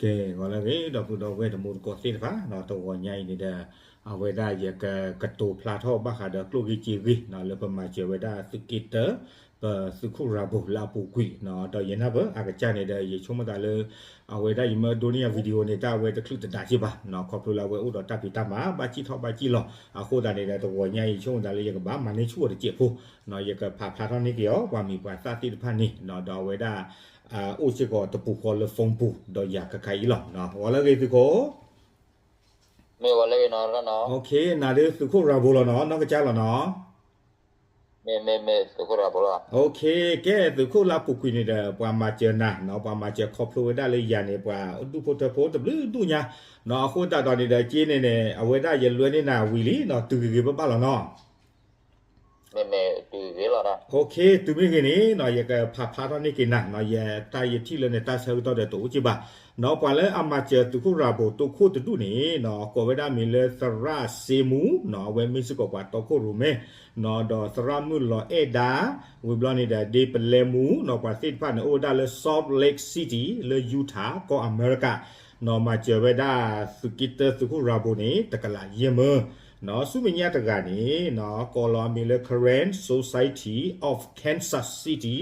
ကဲ ဂီၤလၢအဂ့ၤ ဒီပုၢ်ဒီဝဲၢ်တံၤသကိးသ့ၣ်တဖၣ် တဂီၤညါအံၤန့ၣ်ဒီး အဝဲဒၣ်ယကကတိၤဖျါထီၣ်ဘၣ်ဃးဒီးကျိၣ်ဂ့ၢ်စ့ဂ့ၢ် လၢပမၤစၢၤဝဲဒၣ်သုးက့တၢ ပသုးခိၣ်ရၤဘိၣ်လၢအပူၤကွံာ် ဒီးယနၢ်ပၢၢ်အကစၢ်န့ၣ်ဒီး ယဆိကမိၣ်သးလၢ အဝဲဒၣ်ယမ့ၢ်ဒိးန့ၢ်ယၤ video န့ၣ် တၢ်အဝဲတချုးတဒးက့ဘၣ် ခီဖျိလၢအဝဲအိၣ်ဒီးတၢ်ဖံးတၢ်မၤ ဘၣ်စံၣ်ထီၣ်ဘၣ်စံၣ်လီၤ အဃိသတးန့ၣ်ဒီး တဂီၤညါအံၤ ယဆိကမိၣ်သးလၢယကဘၣ်မၤန့ၢ်ဆူၣ်အီၤတစဲးဖိ ယကဖးဖျါထီၣ်န့ၢ်က့ၤအီၤ ပှၤမံၤပှၤသၣ်သ့ၣ်တဖၣ်န့ၣ် ဒီးအဝဲဒၣ် အိၣ်စ့ၢ်ကီးတပူၤဃီလၢ phone ပူၤ ဒီးယၤခဲခါအံၤလီၤ ဂီၤလၢအဂ့ၤသုးခိၣ် မ့ၢ်ဂီၤလၢအဂ့ၤနီၤ နဒုးသုးခိၣ်ရၤဘိၣ်လီၤနီၤ နီၢ်ကစၢ်လီၤနီၤ မ့ၢ်မ့ၢ်မ့ၢ်သုးခိၣ်ရၤဘိၣ်လီၤ ကဲ သုးခိၣ်လၢအပူၤကွံာ်န့ၣ်ဒီး ပှၤမၤစၢၤနၤနီၤ ပှၤမၤစၢၤခီဖျိဝဲဒၣ်လၢယၤန့ၣ် ပှၤဒူၣ်ဖိထၢဖိတဘျုးဒူၣ်ညါနီၤ အဃိသတးဒီးန့ၣ်ဒီး က့န့ၣ်န့ၣ် အဝဲဒၣ်ယလွဲန့ၢ်နၤဝံၤလံနီၤ တုၤဂ့ၤဂ့ၤဘၣ်ဘၣ်လီၤနီၤ မ့ၢ်မ့ၢ်တုၤဂ့ၤလီၤ တုၤမ့ၢ်ဂ့ၤန့ၣ်နီၤ ယကဖးဖျါထီၣ်န့ၢ်က့ၤနၤနီၤ ယတၢ်ယထံၣ်လၢနတၢ်ဆၢကတီၢ်ဒီးတအိၣ်က့ဘၣ် နီၤ ပှၤလၢအမၤစၢၤသုးခိၣ်ရၤဘိၣ်တိခိၣ်တဒူၣ်န့ၣ်နီၤ ကိးဝဲဒၣ်မံၤလၢသရၣ်စ့မူနီၤ အဝဲမ့ၢ်စ့ၢ်ကီးပှၤတီခိၣ်ရိၣ်မဲနီၤ ဒီးသရၣ်မုၣ်လီၤအဲၣ်ဒါ ဝံၤဘျီန့ၣ်ဒီး ဒ့ပလဲမူနီၤ ပှၤသ့ၣ်တဖၣ်န့ၣ် အိၣ်ဝဲဒၣ်လၢ Salt Lake City လၢ Utah ကီၢ်အမဲရကၤ နီၤ မၤစၢၤဝဲဒၣ်သုးက့တၢသုးခိၣ်ရၤဘိၣ်န့ၣ် တကလးယဲၢ်မၢ နီၤ ဆူမဲာ်ညါတဂၤန့ၣ်နီၤ ကိးလီၤအမံၤလၢ Karen Society of Kansas City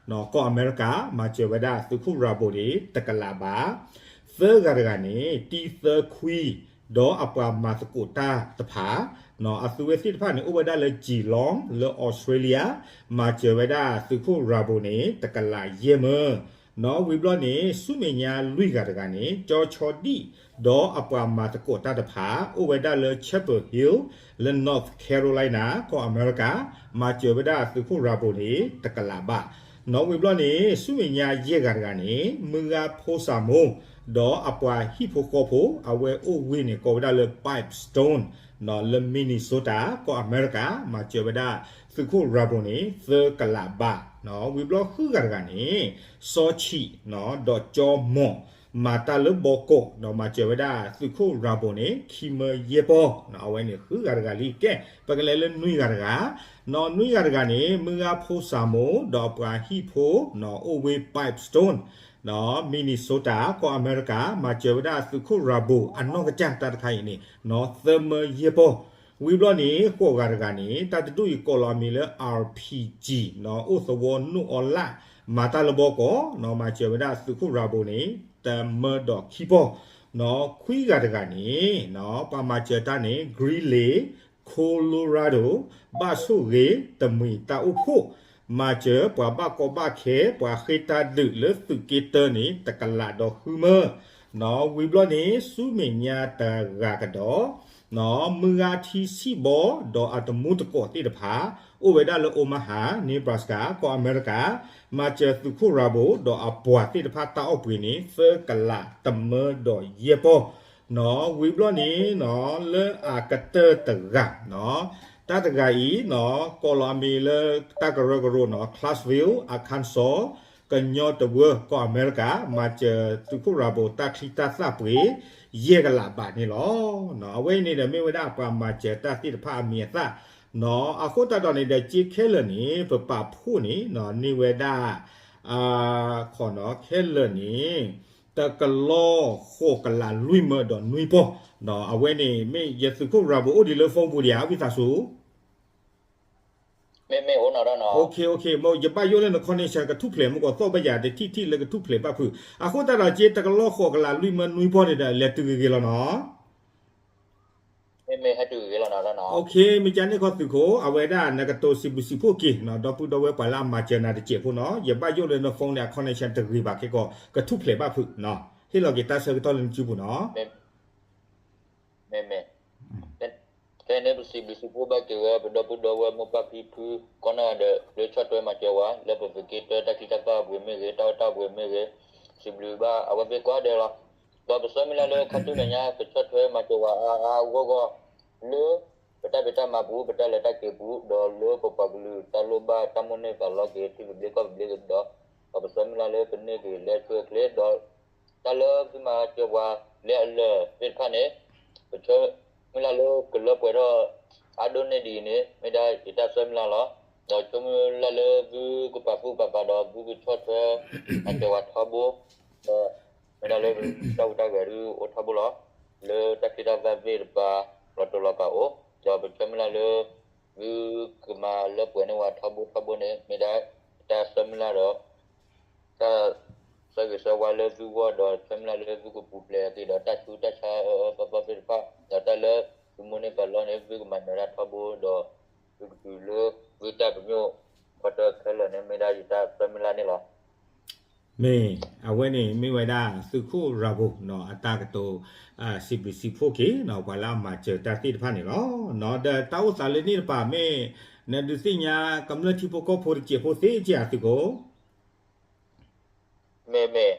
နီၤ ကီၢ်အမဲရကၤ မၤစၢၤဝဲဒၣ်သုးခိၣ်ရၤဘိၣ်န့ၣ် တကလးဘး သၢဂၤတဂၤန့ၣ် တံသၢခွံ ဒီးအပှၤမၤသကိးတၢ်တဖၣ် နီၤ အသုဝဲသ့ၣ်တဖၣ်န့ၣ် အိၣ်ဝဲဒၣ်လၢ Geelong လၢ Australia မၤစၢၤဝဲဒၣ်သုးခိၣ်ရၤဘိၣ်န့ၣ် တကလးယဲၢ်မၢ နီၤ ဝံၤဘျီန့ၣ် ဆူမဲာ်ညါလွံၢ်ဂၤတဂၤန့ၣ် ကၠီဆီဒံၣ် ဒီးအပှၤမၤသကိးတၢ်တဖၣ် အိၣ်ဝဲဒၣ်လၢ Chapel Hill လၢ North Carolina ကီၢ်အမဲရကၤ မၤစၢၤဝဲဒၣ်သုးခိၣ်ရၤဘိၣ်န့ၣ် တကလးဘး နီၤ ဝံၤဘျီန့ၣ် ဆူမဲာ်ညါယဲၢ်ဂၤတဂၤန့ၣ် မုၢ်ဂၤဖိစၢ်မိၢ် ဒီးအပှၤဟံၣ်ဖိဃီဖိ အဝဲအိၣ်ဝ့ၢ်န့ၣ် ကိးဝဲဒၣ်လၢ Pipestone နီၤ လၢ Minnesota ကီၢ်အမဲရကၤ မၤစၢၤဝဲဒၣ်သုးခိၣ်ရၤဘိၣ်န့ၣ် သၢကလးဘး နီၤ ဝံၤဘျီဃုဂၤတဂၤန့ၣ် စီၤဆံး နီၤ ဒီးကၠီမီၢ် မၤတၢ်လၢဘီကီး ဒီးမၤစၢၤဝဲဒၣ်သုးခိၣ်ရၤဘိၣ်န့ၣ် ခံမၢယဲၢ်ပီၢ် နီၤ အဝဲန့ၣ်ဃုဂၤတဂၤလံ ကဲ ပကလဲၤလၢနွံဂၤတဂၤ နီၤ နွံဂၤတဂၤန့ၣ် မုၢ်ဂၤဖိစၢ်မိၢ် ဒီးအပှၤဟံၣ်ဖိ နီၤ အိၣ်ဝ့ၢ် Pipestone နီၤ Minnesota ကီၢ်အမဲရကၤ မၤစၢၤဝဲဒၣ်သုးခိၣ်ရၤဘိၣ်အနီၢ်ကစၢ်တၢ်တခါအံၤန့ၣ် နီၤ သၢမၢယဲၢ်ပီၢ် ဝံၤဘျီန့ၣ် ဃိးဂၤတဂၤန့ၣ် တၢ်တဒူၣ်အံၤကိးလီၤအမံၤလၢ RPG နီၤ အိၣ်သဝီနိၣ်အီလၣ် မၤတၢ်လၢဘီကီး နီၤ မၤစၢၤဝဲဒၣ်သုးခိၣ်ရၤဘိၣ်န့ၣ် တမၢဒီးခံပီၢ် နီၤ ခွံဂၤတဂၤန့ၣ် နီၤ ပှၤမၤစၢၤတၢ်န့ၣ် Greeley Colorado ဘၣ်ဆိၣ်ဂ့ၤ တမှံၤတၢ်အိၣ်ဖှိၣ် မၤစၢၤပှၤဘၣ်ကီဘၣ်ခဲ ပှၤဃ့တၢ်ဒုးလၢသုးက့တၢန့ၣ် တကလးဒီးဃုမၢ နီၤ ဝံၤဘျီန့ၣ် ဆူမဲာ်ညါတဂၤကဒီး နီၤ မုၢ်ဂၤထံဆံၣ်ဘီ ဒီးအတမူတကိးသ့ၣ်တဖၣ် အိၣ်ဝဲဒၣ်လၢ Omaha Nebraska ကီၢ်အမဲရကၤ မၤစၢၤသုးခိၣ်ရၤဘိၣ် ဒီးအပှၤသ့ၣ်တဖၣ်တၢ်အီၣ်ပှ့ၤန့ၣ် သၢကလးတမၢဒီးယဲၢ်ပီၢ် နီၤ ဝံၤဘျီန့ၣ် နီၤ လၢအကတၢၢ်တဂၤ နီၤ တၢ်တဂၤအံၤ နီၤ ကိးလီၤအမံၤလၢတၢ်ကရၢကရိ နီၤ Clarksville Arkansas ကညီတဝၢ ကီၢ်အမဲရကၤ မၤစၢၤသုးခိၣ်ရၤဘိၣ်တၢ်ချံတၢ်သၣ်ပှ့ၤ ယဲၢ်ကလးဘးန့ၣ်လီၤ. နီၤ အဝဲအံၤန့ၣ်ဒီး မ့ၢ်ဝဲဒၣ်ပှၤမၤစၢၤတၢ်သ့ၣ်တဖၣ်အမံၤအသၣ် နီၤ အဃိသတးဒီးန့ၣ်ဒီး က့ခဲလၢာ်န့ၣ် ပပာ်ဖှိၣ်န့ၣ် နီၤ န့ၢ်ဝဲဒၣ် ခီနီၤ ခဲလၢာ်န့ၣ် တကလီၢ်ဃိးကလးလွံၢ်မၢဒီးနွံပီၢ် နီၤ အဝဲန့ၣ် မ့ၢ်ယသုးခိၣ်ရၤဘိၣ်အိၣ်ဒံးလၢ phone ပူၤဒံးဧါ ဝံသးစူၤ မ့ၢ်မ့ၢ်အိၣ်နီၤ OK OK မ့ၢ်ယဘၣ်ယိၣ်လၢန connection ကထူၣ်ဖျဲး မ့ၢ်ကီးသီၣ်ဘၣ်ယၤတထံၣ်ထံၣ်လၢကထူၣ်ဖျဲးဘၣ်ဖုး အဃိသတးဒီး က့တကလီၢ်ဃိးကလးလွံၢ်မၢနွံပီၢ်န့ၣ်ဒီး လဲၤတုၤဂ့ၤဂ့ၤလီၤနီၤ မ့ၢ်မ့ၢ်ဟဲတုၤဂ့ၤလီၤနီၤ OK မ့ၢ်ကန့ၣ်ခီသုးခိၣ် အဝဲဒၣ်နကတိၤစံးဘျုးစံးဖှိၣ်က့ၤ ဒီပုၢ်ဒီဝဲၢ်ပှၤလၢအမၤစၢၤနၤတစဲးဖိနီၤ ယဘၣ်ယိၣ်လၢန phone န့ၣ် အ connection တဂ့ၤဘၣ်ခဲကီး ကထူၣ်ဖျဲးဘၣ်ဖုး ဟ့ၣ်လီၤက့ၤတၢ်ဆၢကတီၢ်လၢနစုပူၤနီၤ မ့ၢ်မ့ၢ် ဖဲန့ၣ်ပစံးဘျုးစံးဖှိၣ်ဘၣ်က့ၤဝဲ ပဒီပုၢ်ဒီဝဲၢ်မိၢ်ပၢ်ဖံဖု ကိးနီၢ်ဂၤဒဲး လၢဆီၣ်ထွဲမၤစၢၤဝဲ လၢပသုးက့တၢတၢ်ချံတၢ်သၣ်ပှ့ၤမ့ၢ်ဂ့ၤ တၢ်အီၣ်တၢ်ပှ့ၤမ့ၢ်ဂ့ၤ စံးဘျုးဘၣ်အဝဲသ့ၣ်ကိးဂၤဒဲးလီၤ. ဒီးပဆၢမုၢ်လၢ်လၢခါဆူမဲာ်ညါ ကဆီၣ်ထွဲမၤစၢၤဝဲအါအါဂီၢ်ဂီၢ် လၢ ပတၢ်ဖံးတၢ်မၤပူၤ ပတၢ်လဲၤတၢ်က့ၤပူၤ ဒီးလၢပပှၤကလုာ်တၢ်လိၣ်ဘၣ်တၢ်မိၣ်န့ၢ်သးလီက့ၤ ထံသဘျ့ကီၢ်သဘျ့ကဒီး ဒီးပဆၢမုၢ်လၢ်လၢပန့ၢ်က့ၤလၢအဆူၣ်အချ့ ဒီး တၢ်လၢသုမၤစၢၤပှၤလၢအလၢာ်သ့ၣ်တဖၣ်န့ၣ် ပဆၢမုၢ်လၢ်လၢကလၢပှဲၤထီၣ်အါဒိၣ်န့ၢ်ဒံးအံၤန့ၣ် မ့ၢ်ဒၣ်ယတၢ်ဆၢမုၢ်လၢ်လီၤ. ဒီးဆၢမုၢ်လၢ်လၢသုကပာ်သူၣ်ပာ်သးဒီးသုကဆီၣ်ထွဲ မၤစၢၤပှၤထီဘိ ဒီး မ့ၢ်ဒၣ်လၢ တၢ်ဟူးတၢ်ဂဲၤဒုးအိၣ်ထီဘိလီၤ. လၢတၢ်ချံတၢ်သၣ်သ့ၣ်တဖၣ် လီၤတိာ်လီၤကာ်အိၣ်, ဒီးပဆၢမုၢ်လၢ်လၢ သုကမၤလၢပှဲၤန့ၢ်ဝဲထီဘိထီဘိန့ၣ် မ့ၢ်ဒၣ်တၢ်ဆၢမုၢ်လၢ်ဒီး တၢ်ဆၢဂ့ၤဆၢဝါလၢသုဂီၢ် ဒီးဆၢမုၢ်လၢ်လၢသုကပူၤဖျဲးက့ၤဒီးတၢ်ဆူးတၢ်ဆါအၢအၢသီသီသ့ၣ်တဖၣ် ဒီးတၢ်လၢသုမိၢ်န့ၢ်ပၢ်လီန့ၣ် သုကမၤနၢၤတၢ်ထီဘိဒီး သုကတုၤလၢသုတၢ်ပညိၣ် ခီတၢခဲလၢာ်န့ၣ် မ့ၢ်ဒၣ်ယတၢ်ဆၢမုၢ်လၢ်န့ၣ်လီၤ. မ့ၢ် အဝဲန့ၣ်မ့ၢ်ဝဲဒၣ်သုးခိၣ်ရၤဘိနီၤ အတၢ်ကတိၤ စံးဘျုးစံးဖှိၣ်က့ၤနီၤ ပှၤလၢအမၤစၢၤတၢ်သ့ၣ်တဖၣ်န့ၣ်လီၤ. ဒီးတၢ်အိၣ်သးလၢန့ၣ်တပၤမ့ၢ် နဒုးသ့ၣ်ညါကမျၢၢ်ထံဖိကီၢ်ဖိတစဲးဖိသ့ၣ်က့ၤဧါသုးခိၣ် မ့မ့ၢ်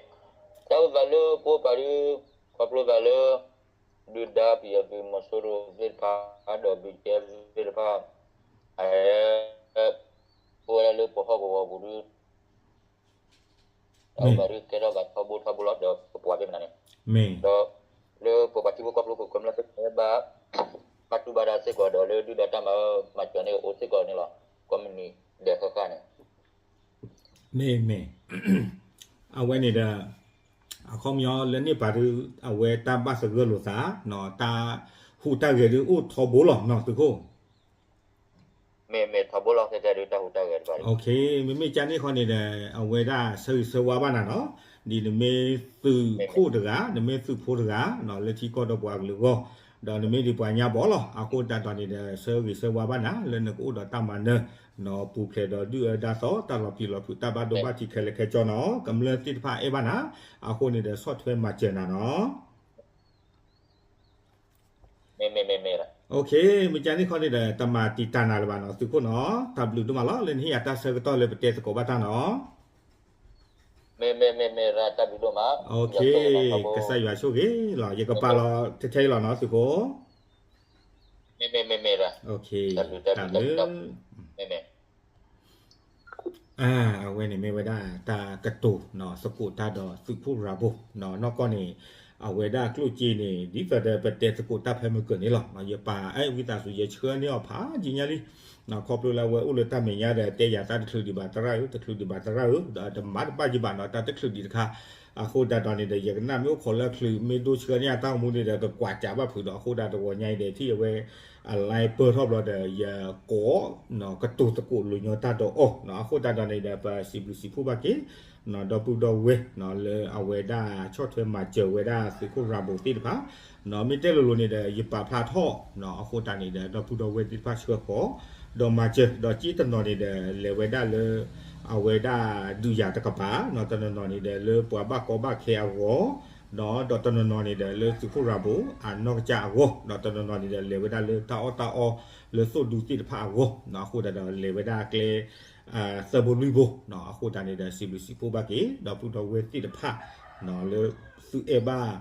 တၢ်အိၣ်သးလၢပအိၣ်ပာ်ဒုး ခီဖျိသးလၢ ဒုၣ်ဒါပယီၤသုးမီၤစိရိၤသ့ၣ်တဖၣ် ဒီး ဘီကဲသ့ၣ်တဖၣ် အ အိၣ်ဝဲဒၣ်လၢပဟီၣ်ကဝီၤပူၤဒုး တၢ်အိၣ်သးဒုးကဲထီၣ်ဘၣ်ထီဘိထီဘိလီၤ ဒီးပပှၤဘ့ၣ်မနုၤန့ၣ် မ့ၢ် ဒီး လၢပပှၤထံဖိကီၢ်ဖိကမျၢၢ်သ့ၣ်တဖၣ်ဘၣ် ဘၣ်တူၢ်ဘၣ်တၢ်စ့ၢ်ကီးဒီးလၢဒုၣ်ဒါတၢ်မၤမၤစၢၤန့ၣ်အိၣ်စ့ၢ်ကီးန့ၣ်လီၤ. ကိးမုၢ်နံၤဒဲးဃၣ်ဃၣ်န့ၣ် မ့ၢ်မ့ၢ် အဝဲန့ၣ်ဒီး အခီပညီလၢန့ၣ်ပၤဒုး အဝဲတၢ်ဘၣ်သဂၢၢ်လိာ်သး တၢ်ဟူးတၢ်ဂဲၤဒုးအိၣ်ထီဘိလီၤနီၤသုးခိၣ် မ့မ့ၢ်ထီဘိလီၤ ခဲကဲဒုးတၢ်ဟူးတၢ်ဂဲၤတဖၣ် မ့မ့ၢ်ကန့ၣ်ခီန့ၣ်ဒီး အဝဲဒၣ်ဆၢဂ့ၤဆၢဝါဘၣ်နၤနီၤ ဒ်နမ့ၢ်သုးခိၣ်တဂၤ နမ့ၢ်သုးဖိတဂၤ လၢထံကီၢ်ဒီးပှၤကလုာ်အဂီၢ် ဒီးနမ့ၢ်ဒံးပှၤညါဘီလီၤ. အဃိသတးဒီးန့ၣ်ဒီး ဆၢဂ့ၤဆၢဝါဘၣ်နၤ လၢနကအိၣ်ဒီးတၢ်မၤနၢၤ ပူၤဖျဲးဒီးဒုၣ်အၢဒၣ်သီ တၢ်လီၤပျံၤလီၤဖုး တၢ်ဘၣ်ဒိဘၣ်ထံးခဲလၢာ်ခဲဆ့နီၤ ကမျၢၢ်သ့ၣ်တဖၣ်အဲၣ်ဘၣ်နၤ အဃိန့ၣ်ဒီးဆီၣ်ထွဲမၤစၢၤနၤနီၤ မ့ၢ်ကန့ၣ်ခီန့ၣ်ဒီး တမၤတံာ်တာ်နၤလၢၤဘၣ်နီၤ သုးခိၣ်နီၤ တၢ်ဘျုးဒိၣ်မးလီၤ လၢနဟ့ၣ်ယၤတၢ်ဆၢကတီၢ်လၢပတဲသကိးဘၣ်တၢ်နီၤ ကစၢ်ယွၤဆိၣ်ဂ့ၤလီၤ ယကပာ်လီၤထဲထဲအံၤလီၤနီၤ သုးခိၣ် တၢ်ဘျုး အဝဲန့ၣ်မ့ၢ်ဝဲဒၣ်တၢ်ကတိၤသကိးတၢ်ဒီးသုးခိၣ်ရၤဘိ နီၢ်ကီၢ်န့ၣ် အဝဲဒၣ်ကျိၣ်စ့န့ၣ် ဒ်သိးဒီးပတဲသကိးတၢ်ဖဲမုၢ်ကၢၢ်န့ၣ်လီၤ. ယပာ်အဲၣ်ဝံသးစူၤ ယဆှၢန့ၢ်အီၤဖးယံာ်ညါလံ ခီဖျိလၢအဝဲအိၣ်လၢတၢ်မဲာ်ညါဒီး တဲယၤတၢ်တချုးဒံးဘၣ်သရၣ်ဧၢ တချုးဒံးဘၣ်သရၣ်ဧၢ ဒီးတမၤတဘၣ်ယံာ်ဘၣ်နီၤ တၢ်တချုးဒံးတခါ အဃိသတးဒီးန့ၣ်ဒီး ယကနၣ်မ့ၢ်အိၣ်ခိးလၢချုး မ့ၢ်ဒိဆှၢန့ၢ်အတၢ်အိၣ်မူန့ၣ်ဒီး ကကွၢ်စးဘၣ်ဖုးဒီး အဃိသတးတဂီၤညါအံၤဒီး ထံၣ်အဝဲ အ line ပၢၢ်ထီၣ်ဘျီဒီး ယကိး ကတိၤသကိးလိာ်ညီတၢ်ဒီးအီၤနီၤ အဃိသတးဒီးန့ၣ်ဒီး ပစံးဘျုးစံးဖှိၣ်ဘၣ်က့ၤ ဒီပုၢ်ဒီဝဲၢ် လၢအဝဲဒၣ်ဆီၣ်ထွဲမၤစၢၤဝဲဒၣ်သုးခိၣ်ရၤဘိသ့ၣ်တဖၣ် မ့ၢ်တဲလိၤလိၤန့ၣ်ဒီး ယပာ်ဖျါထီၣ် အဃိသတးန့ၣ်ဒီး ဒီပုၢ်ဒီဝဲၢ်သ့ၣ်တဖၣ်ဆှၢဃီၤ ဒီးမၤစၢၤ ဒီးစ့တနီၤန့ၣ်ဒီး လဲၤဝဲဒၣ်လၢ အဝဲဒၣ်ဒုးယၤတကပၤ တနီၤနီၤန့ၣ်ဒီး လၢပှၤဘၣ်ကီဘၣ်ခဲအဂီၢ် ဒီးတနီၤနီၤန့ၣ်ဒီး လၢသုးခိၣ်ရၤဘိ အနီၢ်ကစၢ်အဂီၢ် ဒီးတနီၤနီၤန့ၣ်ဒီး လဲၤဝဲဒၣ်လၢတၢ်အီၣ်တၢ်အီ လၢသိၣ်ဒူသ့ၣ်တဖၣ်အဂီၢ် အဃိသတးဒီး လဲၤဝဲဒၣ်ကျဲ သၢဘိလွံၢ်ဘိ အဃိသတးန့ၣ်ဒီး စံးဘျုးစံးဖှိၣ်ဘၣ်က့ၤ ဒီပုၢ်ဒီဝဲၢ်သ့ၣ်တဖၣ် လၢသုအဲၣ်ဘၣ်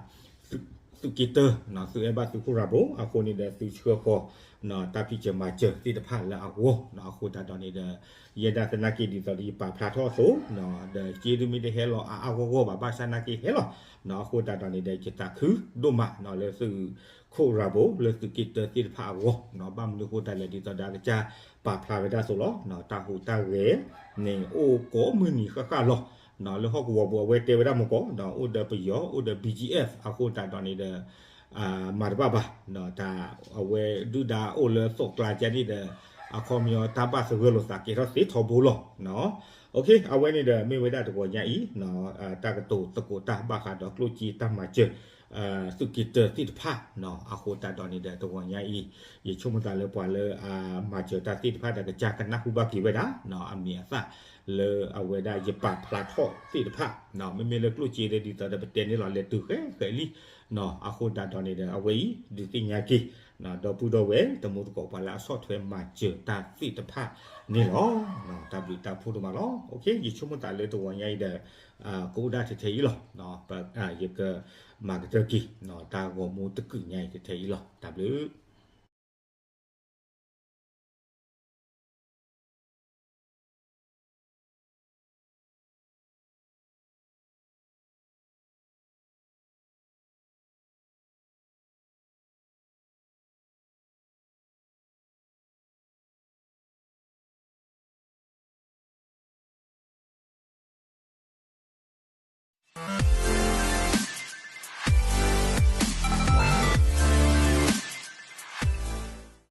သုးက့တၢ သုအဲၣ်ဘၣ်သုးခိၣ်ရၤဘိ အဃိန့ၣ်ဒီး သုဆှၢဃီၤ တၢ်ဖံးစၢၤမၤစၢၤသ့ၣ်တဖၣ်လၢအဂီၢ် အဃိသတးဒီးန့ၣ်ဒီး ယဲဒၣ်သနာ်က့ဒ်သိးဒီးယပာ်ဖျါထီၣ်အသိး ဒီးစ့တမ့ၢ်တဟဲလီၤအါအါဂီၢ်ဂီၢ်ဘၣ် ဘၣ်ဆၣ်သနာ်က့ဟဲလီၤ အဃိသတးဒီးန့ၣ်ဒီး ယသးခုဒိၣ်မး လၢသုးခိၣ်ရၤဘိ လၢသုးက့တၢသ့ၣ်တဖၣ်အဂီၢ် ဘၣ်မနုၤအဃိသတးလဲၣ် ဒ်သိးဒီးအကစၢ်ပာ်ဖျါဝဲဒၣ်အသိးလီၤ တၢ်ဟူးတၢ်ဂဲၤန့ၣ် အိၣ်ကိးမုၢ်နံၤဃၣ်ဃၣ်လီၤ လၢဟီၣ်ကဝီၤပူၤ အဝဲတဲဝဲဒၣ်မကီး အိၣ်ဒီးပယီၤ အိၣ်ဒီး ဘီကၠံအ့ၣ် အဃိသတးဒီးန့ၣ်ဒီး မၤတဘၣ်ဘၣ် တၢ်အဝဲဒုၣ်ဒါအိၣ်လၢသီၣ်ကျါကဲန့ၣ်ဒီး အခီပညီတၢ်ဘၣ်သဂၢၢ်လိာ်သးကဲထီၣ်သ့ထီဘိလီၤ အဝဲန့ၣ်ဒီးမ့ၢ်ဝဲဒၣ်တဂီၤညါအံၤ တၢ်ကတိၤသကိးတၢ်ဘၣ်ဃးဒီးကျိၣ်စ့တၢ်မၤစၢၤ သုးက့တၢသ့ၣ်တဖၣ် အဃိသတးဒီးန့ၣ်ဒီးတဂီၤညါအံၤ ယဆိကမိၣ်သးလၢပှၤလၢအမၤစၢၤတၢ်သ့ၣ်တဖၣ်ဒီးကစၢ်ကနၢ်ဟူဘၣ်က့ၤဝဲဒၣ် အမံၤအသၣ် လၢအဝဲဒၣ်ယပာ်ဖျါထီၣ်သ့ၣ်တဖၣ် မ့မ့ၢ်လၢကျိၣ်စ့ဒီးဒ်သိးဒီးပတဲန့ၣ်လီၤ လဲၤတုၤဃဲဃဲလံ အဃိသတးဒီးန့ၣ်ဒီး အဝဲအံၤ ဒုးသ့ၣ်ညါက့ၤ ဒီပုၢ်ဒီဝဲၢ် တမူသကိးပှၤလၢအဆီၣ်ထွဲမၤစၢၤတၢ်သ့ၣ်တဖၣ်န့ၣ်လီၤ. တၢ်ဘျုးတၢ်ဖှိၣ်ဒိၣ်မးလီၤ. ယဆိကမိၣ်သးလၢတဂီၤညါအံၤဒီး ကအိၣ်ဒၣ်ထဲထဲအံၤလီၤ. ယကမၤကတၢၢ်က့ၤ တၢ်ဂီၤမူတကုာ်ညါအံၤထဲထဲအံၤလီၤ. တၢ်ဘျုး